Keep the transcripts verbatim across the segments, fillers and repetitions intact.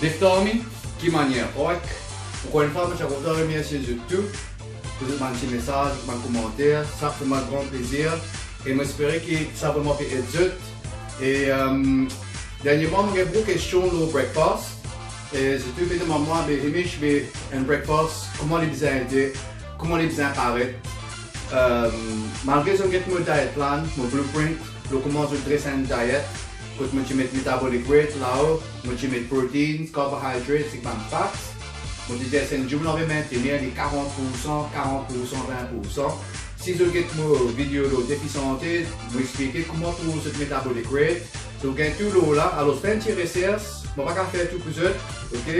Left Army, ki manier, korek? Ankor enn fwa, mo ti a kontan remersie zot tou pou zot bann ti mesaz, zot bann komanter, sa fer mwa gran plezir. E mo espere ki sa vremem pe ed zot. E, ehm, dernierman, mo gagn boukou kestion lor breakfast. E zot tou pe demann mwa, be Hemish, be enn breakfast, kouma li bizin ete, kouma li bizin paret? Ehm, malgre zot get mo diet plan, mo blueprint, lor kouma zot dres enn diet, kot mo ti met metabolic rate lao, mo ti met proteins, carbohydrates ek bann fats, mo ti dir si enn dimoun anvi mentenir li karant poursan, karant poursan, vin poursan. Si zot get mo video lor defi sante, mo explike kouma trouv zot metabolic rate, zot gagn tou lor la. Alor, fer enn ti resers, mo pa kav fer tou pou zot, ok?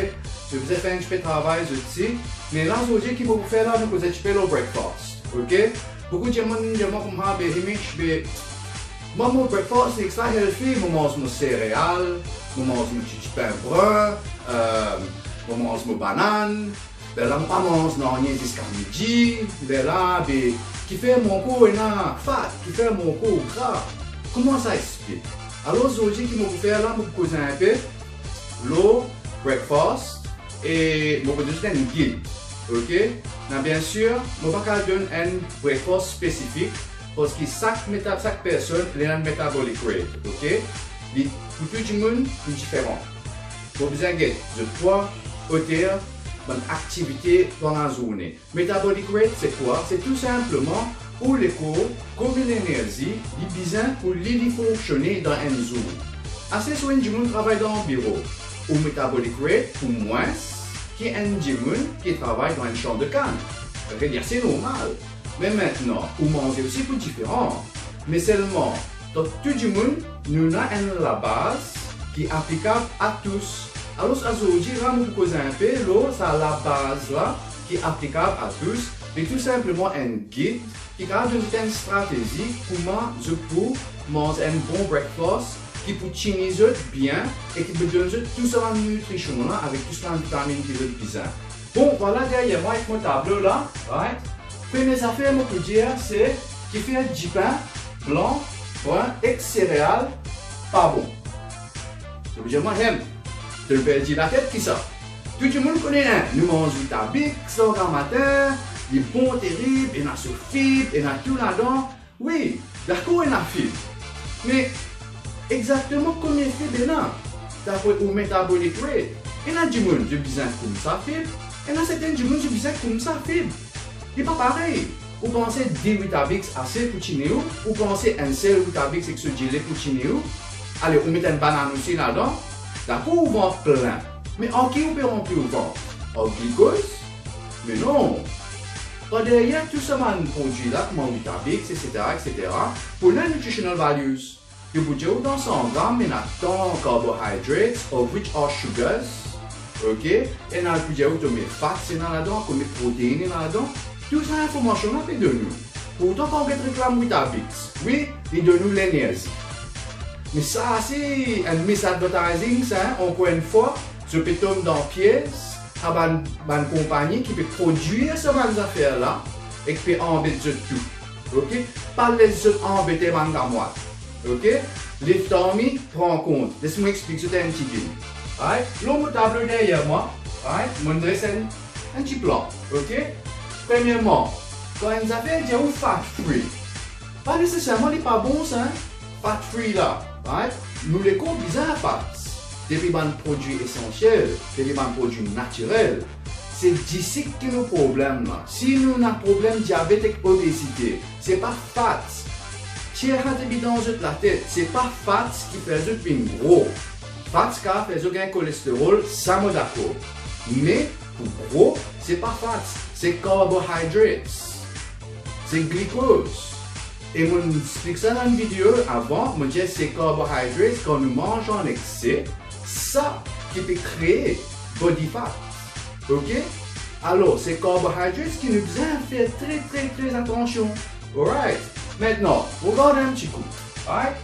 Zot bizin fer enn tipe travay zot osi. Me la, zordi, ki mo pou fer la, mo koz enn tipe lor breakfast, ok? Boukou dimoun dir mwa koumsa, be Hemish, be mwa, mo breakfast li extra healthy, mo manz mo sereal, mo manz mo ti dipin brin, eh, mo manz mo banann, be la mo pa manz nanye ziska midi, be la, be kifer mo kor ena fat, kifer mo kor gra? Kouma sa explik? Alor, zordi ki mo pou fer la, mo pou koz inpe lor breakfast, e mo pou donn zot enn gid, ok? Me biensir, mo pa kav donn enn breakfast spesifik, parski sak meta-, sak personn, li ena enn metabolic rate, ok? Li, pou tou dimoun, li diferan. Mo bizin get zot pwa, oter, bann aktivite dan lazourne. Metabolic rate, se kwa? Se tou sinpleman ou lekor, konbien lenerzi li bizin pou li, li fonksione dan enn zour. Ase swa enn dimoun travay dan biro, ou metabolic rate pou mwins ki enn dimoun ki travay dan enn san de kann. Li ase normal. Me aster, ou manze osi pou diferan. Me selman, dan tou dimoun, nou ena enn labaz ki aplikab a tous. Alor, azordi la, mo pou koz inpe lor sa labaz la ki aplikab a tous, me tou sinpleman enn gid ki kapav donn zot enn stratezi kouma zot pou manz enn bon breakfast ki pou tini zot bien e ki pou donn zot tou sa bann nitrision la avek tou sa bann vitamin ki zot bizin. Bon, vwala deryer mwa avek mo tablo la, right? Premie zafer mo pou dir se kifer dipin blan, brin ek sereal pa bon. Zot pou dir mwa, "Hem, to perdi latet ki sa? Tou dimoun kone, en, nou manz Weetabix san gramatin, li bon terib, ena so fib, ena tou ladan." Wi, dakor, ena fib. Me exakteman konbien fib ena, dapre ou metabolic rate? Ena dimoun, zot bizin koumsa fib, ena sertin dimoun, zot bizin koumsa fib. Li pa parey. Ou panse de Weetabix ase pou tini ou? Ou panse enn sel Weetabix ek so dile pou tini ou? Ale, ou met enn banann osi ladan. Dakor, ou vant plin. Me ar ki ou pe ranpli ou vant? Ar glikoz? Me non. Par deryer tou sa bann prodwi la, kouma Weetabix, et cetera, et cetera, pou ena nutritional values. Yo pou dir ou dan san gram, ena tan carbohydrates, of which are sugars, ok? Ena pou dir ou konbien fats ena ladan, konbien protein ena ladan. Tou sa linformasion la pe donn ou. Pourtan, kan ou get reklam Weetabix, wi, li donn ou lenerzi. Me sa se enn misadvertising, sa, en, ankor enn fwa, zot pe tom dan piez a bann, bann konpagni ki pe prodwir sa bann zafer la ek pe anbet zot tou. Ok? Pa les zot anbete bann gamwat. Ok? Left Army, pran kont. Les mwa explik zot enn tigit. Right? Lor mo tablo deryer mwa, right? Mo dres enn, enn ti plan. Ok? Premierman, kan enn zafer dir ou fat free, pa neseserman li pa bon sa, en? Fat free la, right? Nou lekor bizin fats, depi bann prodwi esansiel, depi bann prodwi natirel. Se disik ki nou problem la. Si nou ena problem diabet ek obezite, se pa fats. Tir sa depi dan zot latet, se pa fats ki fer zot vinn gro. Fats kapav fer zot gagn kolesterol, sa mo dakor. Me pou gro, se pa fats, se carbohydrates. Se glikoz. E mo explik sa dan enn video avan, mo dir se carbohydrates, kan nou manz an ekse, sa ki pe kree body fat. Ok? Alor, se carbohydrates ki nou bizin fer tre, tre, tre atansion. Alright? Aster, regard enn ti kou. Alright?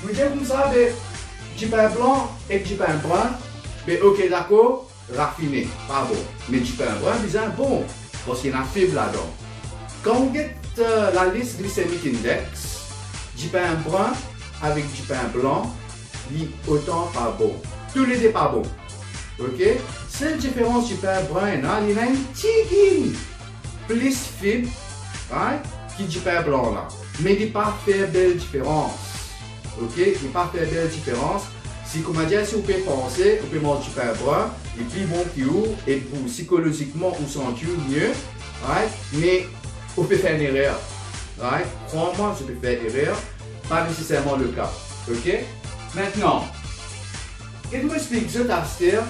Mo dir koumsa, be, dipin blan ek dipin brin, be, ok, dakor, rafine, pa bon. Me dipin brin bizin bon, parski ena fib ladan. Kan ou get, eh, lalis glycemic index, dipin brin avek dipin blan, li otan pa bon. Toulede pa bon. Ok? Sel diferans dipin brin ena, li ena enn tigit plis fib, right, ki dipin blan la. Me li pa fer bel diferans. Ok? Li pa fer bel diferans. Si, koumadir, si ou pe panse ou pe manz dipin brin, li pli bon ki ou, e pou sikolozikman ou santi ou mie, right? Me ou pe fer enn erer, right? Krwar mwa, ou pe fer erer, pa neseserman leka. Ok? Aster, get mo explik zot aster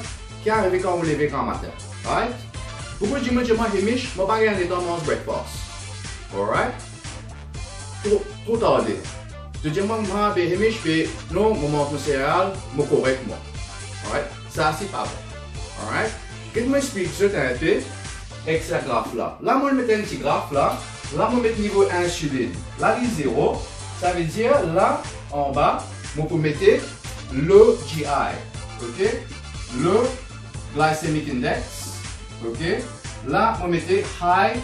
ki arive kan ou leve gramatin, right? Boukou dimoun dir mwa, "Hemish, mo pa gagn letan manz breakfast." Alright? Tro, tro tarde. To dir mwa, "Mwa, be Hemish, be non, mo manz mo sereal, mo korek mwa." Alright? Sa se pa bon. Alright? Get mo explik zot inpe ek sa graf la. La, mo met enn ti graf la. La, mo met nivo insilinn. La, li zero. Savedir, la, anba, mo pou mete low G I. Ok? Low glycemic index. Ok? La, mo mete high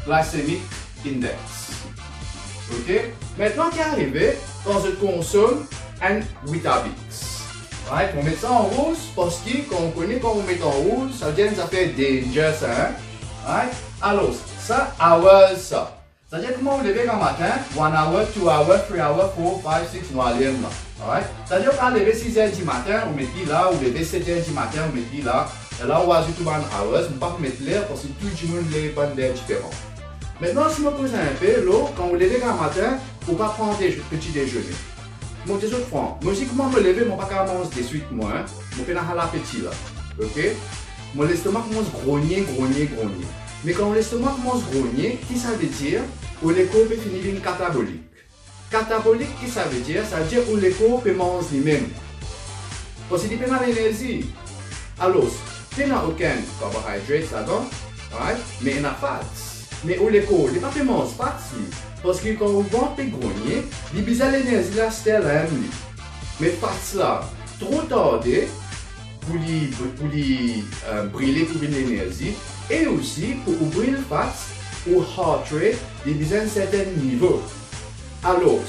glycemic index. Ok? Aster, ki arive kan zot konsom enn Weetabix? Right? Mo met sa an rouz, parski kan ou kone, kan ou met an rouz, savedir enn zafer danger sa, hein? Right? Alor, sa, hours sa. Savedir kouma ou leve gramatin, one hour, two hour, three hour, four, five, six, nou al ler la. Alright? Savedir ou kapav leve siz er dimatin, ou met li la, ou leve set er dimatin, ou met li la. E la, ou azout ou bann hours, mo pa pou met ler, parski tou dimoun ler bann ler diferan. Aster, si mo koz inpe lor, kan ou leve gramatin, ou pa pran de, peti dezene. Mo dir zot fran, mo si kouma mo leve, mo pa kapav manz deswit, mwa, hein. Mo pena lapeti la. Ok? Mo lestoma koumans grogne, grogne, grogne. Me kan ou lestoma koumans grogne, ki savedir? Ou lekor pe fini vinn katabolik. Katabolik, ki savedir? Savedir ou lekor pe manz limem. Parski li pena lenerzi. Alor, pena okenn carbohydrates ladan, right? Me ena fats. Me ou lekor, li pa pe manz fats li. Parski kan ou vant pe grogne, li bizin lenerzi la aster la mem li. Me fats la, tro tarde pou li, pou li, eh, brile pou vinn lenerzi. E osi, pou ou bril fats, ou heart rate, li bizin sertin nivo. Alor,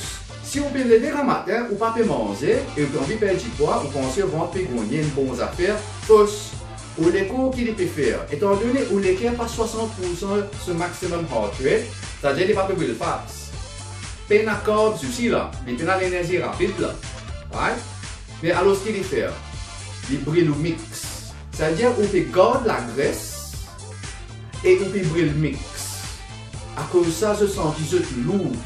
si ou pe leve gramatin, ou pa pe manze, e ou pe anvi perdi pwa, ou panse ou vant pe grogne, enn bon zafer, fos. Ou lekor ki li pe fer? Etandone ou leker pa swasant poursan so maximum heart rate, savedir li pa pe bril fats. Pena carbs osi la, li pena lenerzi rapid la. Right? Me alor ki li fer? Li bril ou mix. Savedir ou pe gard lagres e ou pe bril mix. Akoz sa, zot santi zot lour.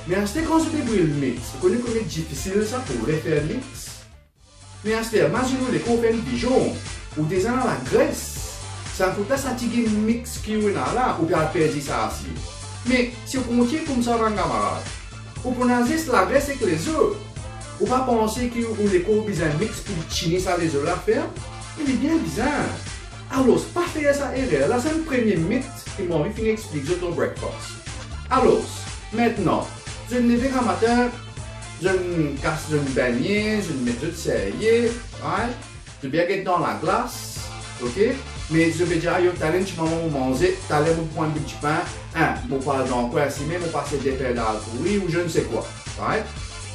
Me aster kan zot pe bril mix, ou kone kouma difisil sa pou refer mix? Me aster, imazinn ou lekor fer enn bijon, ou deza ena lagres. Sa kout la, sa tigit mix ki ou ena la, ou pe al perdi sa asi. Me si ou kontign koumsa, bann kamarad, ou pou ena zis lagres ek lezo. Ou pa panse ki ou lekor bizin mix pou li tini sa lezo la fer? Me li bien bizin. Alor, pa fer sa erer la, sa enn premie mit ki mo anvi finn explik zot lor breakfast. Alor, aster, zot leve gramatin, zot kas zot benie, zot met zot serye, right? Zot bien get dan laglas, ok? Me zot pe dir, "Ayo, taler ti moman mo manze, taler mo pran enn bout dipin, hein, mo pou al dan kwin sime, mo pou aste de per dal kouri, ou je ne sais quoi." Right?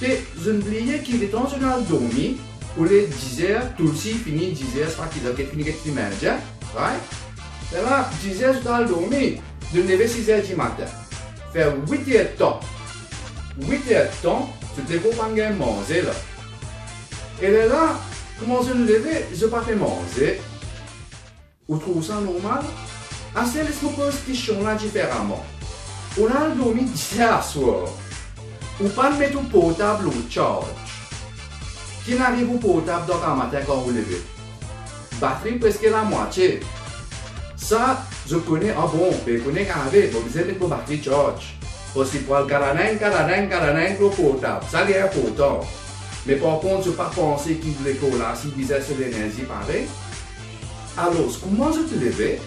E zot bliye ki letan zot al dormi, olie diz er, toulsi fini diz er, sa ki zot get fini get fim Indien, right? Lerla diz er zot al dormi, zot leve siz er dimatin. Fer wit er tan. Wit er tan, zot lekor pa'nn gagn manze la. E lerla, kouma zot leve, zot pa pe manze. Ou trouv sa normal? Aster, les mo poz kestion la diferaman. Ou al dormi diz er aswar. Ou pa'nn met ou portab lor charge. Ki'nn ariv ou portab dan gramatin kan ou leve? Batri preske lamwatie. Sa, zot kone, ah bon, be kone ki arive, mo bizin met mo batri charge. Parski pou al galaneng, galaneng, galaneng lor portab, sa li inportan. Me par kont, zot pa panse ki lekor la si bizin so lenerzi parey. Alor, kouma zot leve,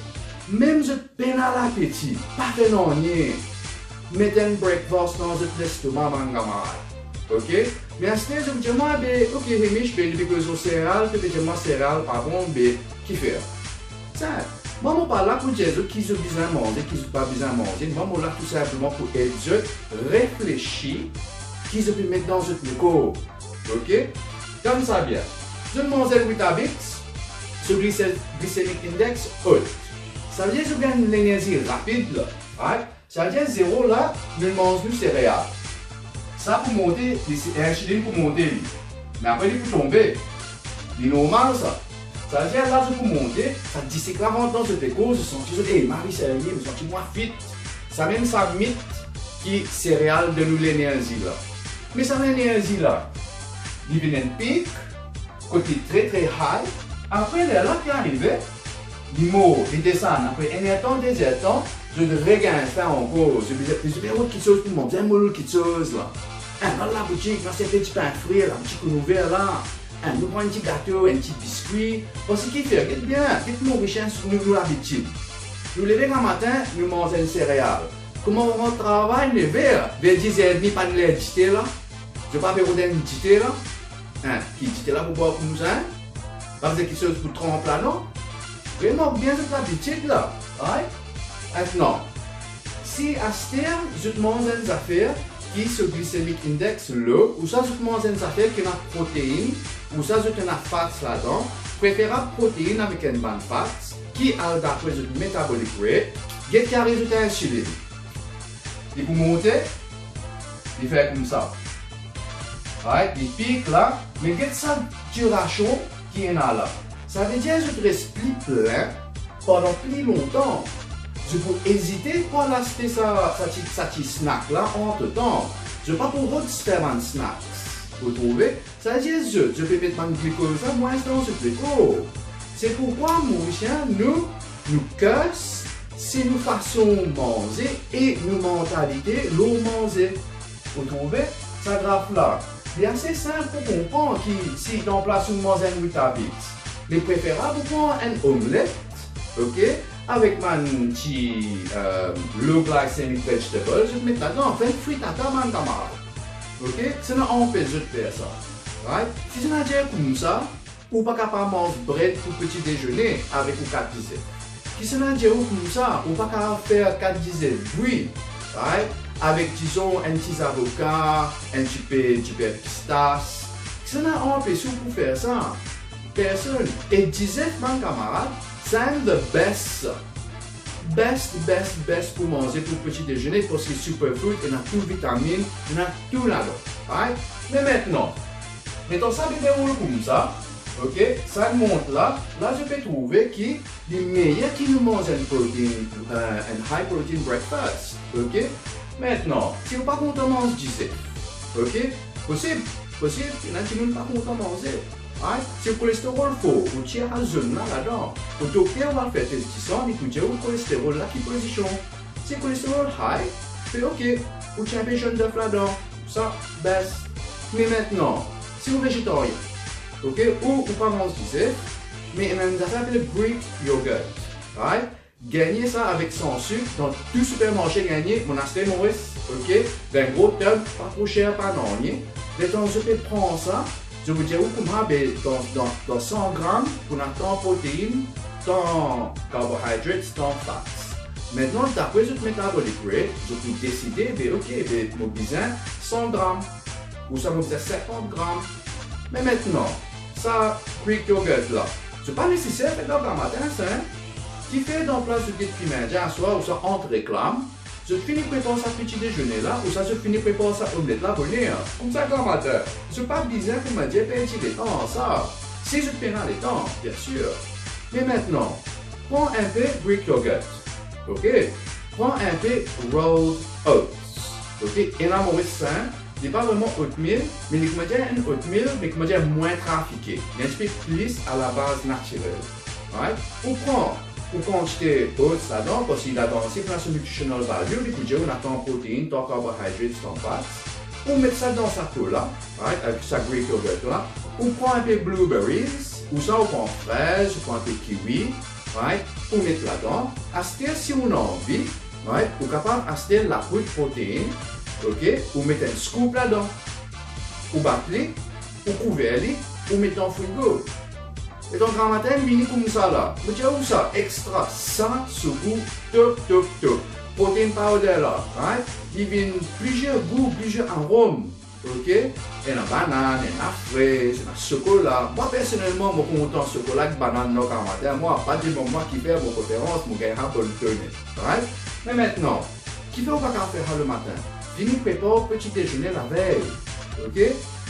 mem zot pena lapeti, pa fer nanye. Met enn breakfast dan zot lestoma, bann kamarad. Ok? Me aster, zot dir mwa, be, ok, Hemish, be, depi ki zot sereal, to pe dir mwa sereal pa bon, be, kifer? Sa, mwa, mo pa la pou dir zot ki zot bizin manze, ki zot pa bizin manze. Mwa, mo la tou sinpleman pou ed zot reflesi ki zot pe met dan zot lekor. Ok? Gard sa bien. Zot manz enn Weetabix, so glyce-, glycemic index ot. Savedir zot gagn lenerzi rapid la, right? Savedir zero la, nou manz nou sereal. Sa pou monte, li se insilinn pou monte li. Me apre li pou tonbe. Li normal sa. Savedir la zot pou monte, sa disik la rant dan zot lekor, zot santi zot, "Ey, mari serye, mo santi mwa fit." Samem sa mit ki sereal donn nou lenerzi la. Me sa lenerzi la, li vinn enn pik, kot li tre, tre high. Apre, lerla ki arive, li mor, li desann. Apre enn er tan, de zer tan, zot regagn fin ankor. Zot bizin, zot bizin rod kiksoz pou manz, bizin mol kiksoz la. Enn, al laboutik, nou aste enn ti pin fri, la boutik inn ouver la. Enn, nou pran enn ti gato, enn ti biskwi. Parski kifer, get bien, get Morisien nou, nou labitid. Nou leve gramatin, nou manz enn sereal. Kouma nou rant travay, neve, ver diz er edmi, pa ler dite la. Zot pa pe rod enn dite la? Hein, ki dite la pou bwar koumsa, hein? Pa bizin kiksoz pou tranp la, non? Remark bien zot labitid la, right? Aster, si aster zot manz enn zafer ki so glycemic index low, ouswa zot manz enn zafer ki ena protein, ouswa zot ena fats ladan, preferab protein avek enn bann fats ki al dapre zot metabolic rate, get ki ariv zot insilinn. Li pou monte, li fer koumsa. Right, li pik la, me get sa dirasion ki ena la. Savedir zot res pli plin pandan pli lontan. Zot pou ezite pou al aste sa, sa ti, sa ti snack la antretan. Zot pa pou rod fer bann snacks. Ou trouve? Savedir zot, zot pe met bann glikoz la mwins dan zot lekor. Se poukwa Morisien, nou, nou curse, se nou fason manze e nou mantalite lor manze. Ou trouve? Sa graf la, li ase sinp pou konpran ki si dan plas ou manz enn Weetabix, li preferab ou pran enn omlet, ok, avek bann ti, euh, low glycemic vegetables, ou met ladan, fer enn fritata, bann kamarad. Ok? Kisannla anpes zot fer sa? Right? Kisannla dir koumsa, ou pa kapav manz bred pou peti dezene avek ou kat dizef? Kisannla dir ou koumsa, ou pa kapav fer kat dizef bwi, right? Avek, dizon, enn ti zavoka, enn tipe, tipe pistas. Kisannla anpes ou pou fer sa? Personn. E dizef, bann kamarad, sa enn the best sa. Best, best, best pou manze pou peti dezene, parski superfood ena tou vitamin, ena tou ladan. Right? Me aster, letan sa pe deroul koumsa, ok, sa mont la, la zot pe trouve ki li meyer ki nou manz enn protein, euh, enn high protein breakfast, ok? Me aster, si ou pa kontan manz dizef, ok? Posib, posib, ena dimoun pa kontan manze. Right? Si ou kolesterol for, ou tir sa zonn la ladan. Ou dokter ou al fer tes disan, li pou dir ou kolesterol la ki pozision. Si kolesterol high, be ok, ou tir enpe zonn def ladan. Sa best. Me aster, si ou vezetarien, ok, ou, ou pa manz dizef, me ena enn zafer apel Greek yogurt, right? Gagne sa avek san sik, dan tou sipermarse gagne, monn aste Moris, ok? Dan gro tub, pa tro ser, pa nanye. Letan zot pe pran sa, zot pou dir ou kouma, be, dan, dan, dan san gram, pou ena tan protein, tan carbohydrates, tan fats. Aster, dapre zot metabolic rate, zot pou deside, be, ok, be, mo bizin san gram, ouswa mo bizin sinkant gram. Me aster, sa Greek yogurt la, zot pa neseser fer dan gramatin sa, hein? Kifer dan plas zot get Pimindien aswar ouswa ant reklam, zot fini prepar sa peti dezene la, ouswa zot fini prepar sa omlet la boner? Koumsa gramatin, zot pa bizin, kouma dir, perdi letan ar sa. Si zot pena letan, bien sir. Me aster, pran enpe Greek yogurt. Ok? Pran enpe rolled oats. Ok? Ena Moris sa, hein? Li pa vreman oatmeal, me li, kouma dir, enn oatmeal, me, kouma dir, mwin trafike. Li enn tipe plis a la baz natirel. Right? Ou pran ou kantite oats ladan, parski ladan osi, ena so nutritional value, li pou dir ou ena tan protein, tan carbohydrates, tan fats. Ou met sa dan sa po la, right, avek sa Greek yogurt la. Ou pran enpe blueberries, ouswa ou pran frez, ou pran enpe kiwi, right, ou met ladan. Aster, si ou ena anvi, right, ou kapav aste lapoud protein, ok, ou met enn scoop ladan. Ou bat li, ou kouver li, ou met dan frigo. Letan gramatin vini koumsa la, mo dir ou sa, extra, sa so gou top, top, top. Protein powder la, right? Li vinn plizier gou, plizier arom. Ok? Ena banann, ena frez, ena sokola. Mwa, personelman, mo kontan sokola ek banann dan gramatin. Mwa, pa demann mwa kifer mo preferans, mo gagn sa bonn tone. Right? Me aster, kifer ou pa kapav fer sa lematin? Vini prepar peti dezene lavey. Ok?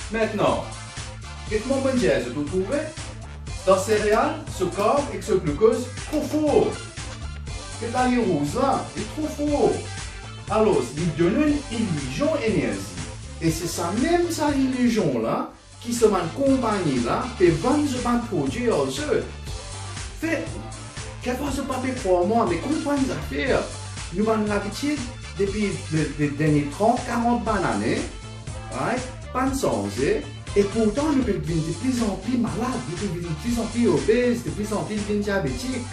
Aster, get kouma mo dir zot, ou trouve? Dan sereal, so karb ek so gloukoz tro for. Get lale rouz la, li tro for. Alor, li donn ou enn ilizion enerzi. E se sa mem sa ilizion la ki sa bann konpagni la pe vann zot bann prodwi ar zot. Fer, kekfwa zot pa pe krwar mwa, me konpran zafer. Nou bann labitid depi le, le dernie trant, karant bann ane, right? Pa'nn sanze, e pourtan nou pe vinn de plizanpli malad, nou pe vinn de plizanpli obez, de plizanpli vinn diabetik.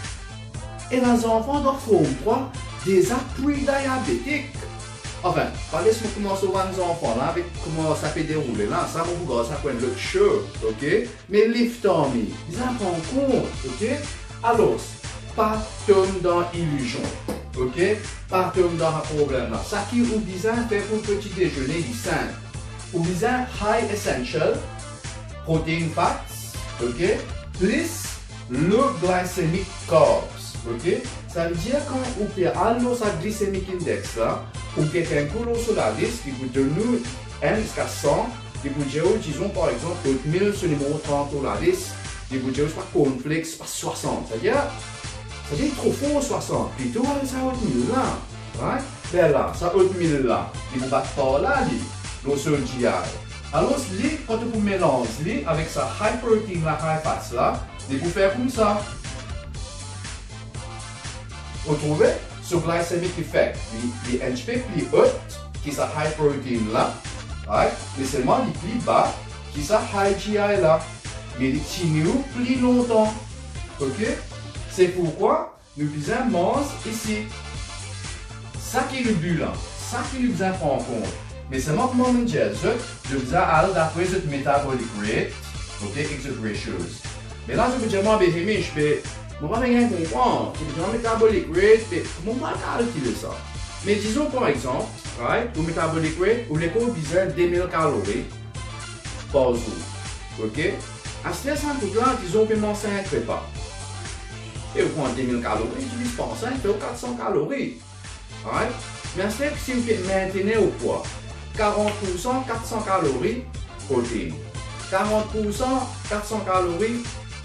Ena zanfan dan Form trwa deza pre-diabetic. Anfin, pa les mo koumans ar bann zanfan la, avek kouma sa pe deroule la, sa mo pou gard sa pou enn lot show, ok? Me live tan, bizin pran kont, ok? Alor, pa tom dan ilizion, ok? Pa tom dan sa problem la. Seki ou bizin fer pou peti dezene, li sinp. Ou bizin high essential protein fats, ok? Plis low glycemic carbs, ok? Savedir kan ou pe al lor sa glycemic index la, ou gagn enn kou lor so lalis, ki pou donn ou enn ziska san, ki pou dir ou, dizon, par exanp, oatmeal so nimero trant lor lalis, ki pou dir ou, se pa cornflakes, se pa swasant. Savedir, savedir tro for swasant, plito al sa oatmeal la, right? Be la, sa oatmeal la, li pou bat par la, li, lor so G I. Alor, li, kan ou pou melanz li avek sa high protein la, high fats la, li pou fer koumsa. Ou trouve? So glycemic effect, li, li enn tipe pli ot ki sa high protein la, right? Me selman li pli ba ki sa high G I la. Me li tini ou pli lontan. Ok? Se pourkwa nou bizin manz isi. Sa ki nou bi la, sa ki nou bizin pran kont. Me selman kouma mo dir zot, zot bizin al dapre zot metabolic rate, ok, ek zot ratios. Me la, zot pou dir mwa, be Hemish, be mo pa bien konpran, zot pou dir mwa metabolic rate, be kouma mo pou al kalkile sa? Me dizon, par exanp, right, ou metabolic rate, ou lekor bizin de mil kalori par zour. Ok? Aster sa kout la, dizon ou pe manz sink repa. E ou pran de mil kalori, diviz par sink, fer ou kat san kalori. Right? Me aster, si ou pe mintien ou pwa, karant poursan kat san kalori protein, karant poursan kat san kalori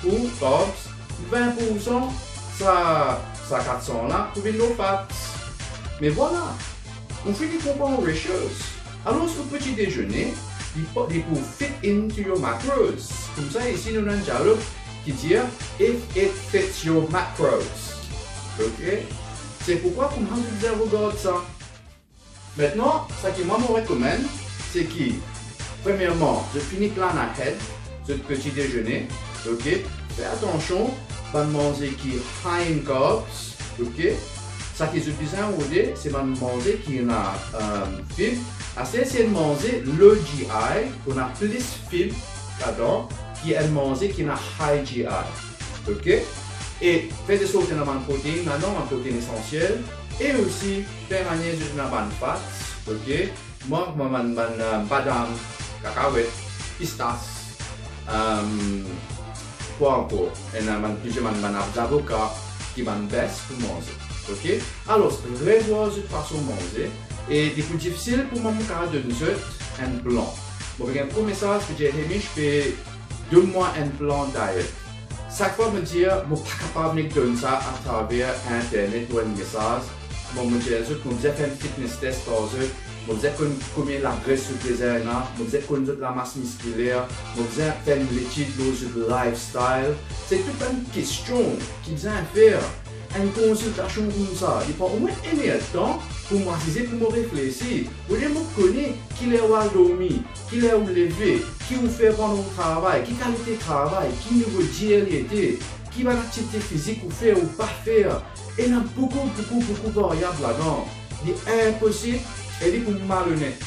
pou carbs, vin poursan sa, sa kat san la pou vinn lor fats. Me vwala, ou fini konpran ratios. Alor, ou peti dezene, li pou, li pou fit into your macros. Koumsa, isi nou ena enn dialog ki dir, "If it fits your macros." Ok? Se pourkwa kouma zot bizin regard sa. Aster, seki mwa mo rekomann, se ki, premierman, zot fini plan ahead zot peti dezene, ok? Fer atansion bann manze ki high in carbs, ok? Seki zot bizin rode, se bann manze ki ena, euh, fib. Aster, seki manze low G I, ki ena plis fib ladan, ki enn manze ki ena high G I. Ok? E fer de sort ena bann protein ladan, bann protein esansiel, e osi fer manier zot ena bann fats, ok? Mwa, mwa, bann, bann, euh, badam, kakawet, pistas, euh, kwa ankor? Ena bann, plizier bann, bann zavoka, ki bann best pou manze, ok? Alor, revwar zot fason manze, e li pou difisil pou mwa mo kapav donn zot enn plan. Mo pe gagn kou mesaz ki dir, "Hemish, pe donn mwa enn plan diet." Sak fwa mo dir, "Mo pa kapav nek donn sa atraver internet ou enn mesaz," mo, mo dir zot, "Mo bizin fer enn fitness test ar zot, mo bizin konn komie lagres zot deza ena, mo bizin konn zot lamas miskiler, mo bizin fer enn letid lor zot lifestyle." Se tou bann kestion ki bizin fer. Enn konsiltasion koumsa, li pran omwin enn er tan pou mo asize, pou mo reflesi. Olie mo kone ki ler ou al dormi, ki ler ou leve, ki ou fer pandan ou travay, ki kalite travay, ki nivo dir li ete, ki bann aktivite fizik ou fer ou pa fer. Ena boukou, boukou, boukou varyab ladan. Li inposib e li pou malonet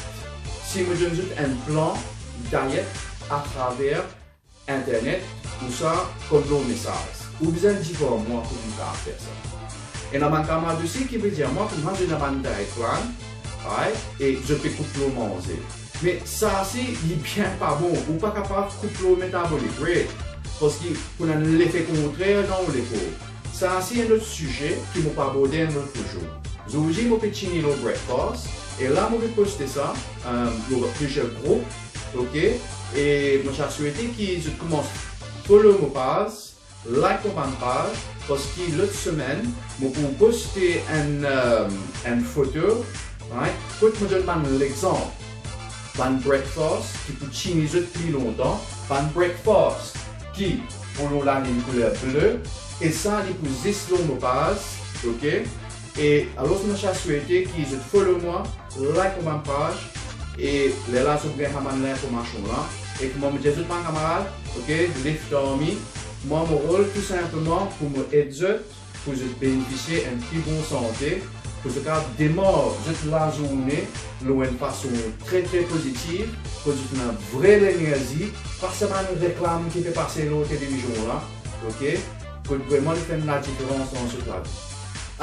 si mo donn zot enn plan diet atraver internet, ou sa kom lor mesaz. Ou bizin dir par mwa pou ou kapav fer sa. Ena bann kamarad osi ki pe dir mwa kouma zot ena bann diet plan, right? E zot pe koup lor manze. Me sa si li bien pa bon, ou pa kapav koup lor metabolic rate, parski pou ena lefe kontrer dan ou lekor. Sa si enn lot size ki mo pou aborde enn lot zour. Zordi mo pe tini lor breakfast, e la mo pe poste sa, euh, lor plizier group, ok? E mo ti a swete ki zot koumans follow mo paz, like mo bann paz, parski lot semenn mo pou poste enn, euh, enn foto, right? Kot mo donn bann lexanp bann breakfast ki pou tini zot pli lontan, bann breakfast ki pou lor lalinn kouler ble, e sa li pou zis lor mo paz, ok? E alor mo ti a swete ki zot follow mwa, like mo bann paz, e lerla zot gagn sa bann linformasion la. E kouma mo dir zot bann kamarad, ok, Lift Army, mwa mo rol tou sinpleman pou mo ed zot, pou zot benefisie enn pli bon sante, pou zot kapav demar zot lazourne lor enn fason tre, tre pozitiv, pou zot ena vre lenerzi, pa sa bann reklam ki pe pase lor televizion la, ok? Kot vreman li fer enn ladiferans dan zot lavi.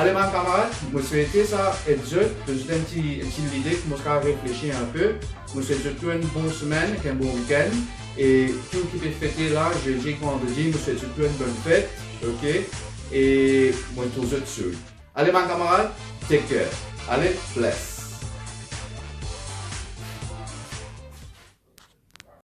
Ale bann kamarad, mo swete sa ed zot, donn zot enn ti, enn ti lide, kouma zot kapav reflesi enpe. Mo swet zot tou enn bon semenn ek enn bon wikenn. E tou ki pe fete la, zedi ek vandredi, mo swet zot tou enn bonn fet, ok? E mo trouv zot soon. Ale bann kamarad, take care. Ale, bless.